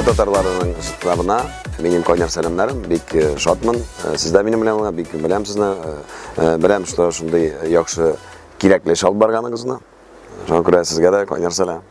татарларының штабына минем кайнар сәламнәрем, бик шатмын. Сез дә минем белән, бик беләм сезне, беләм, что шундый яхшы кирәкле эш алып барганыгызны. Шуңа күрә сезгә дә кайнар сәлам.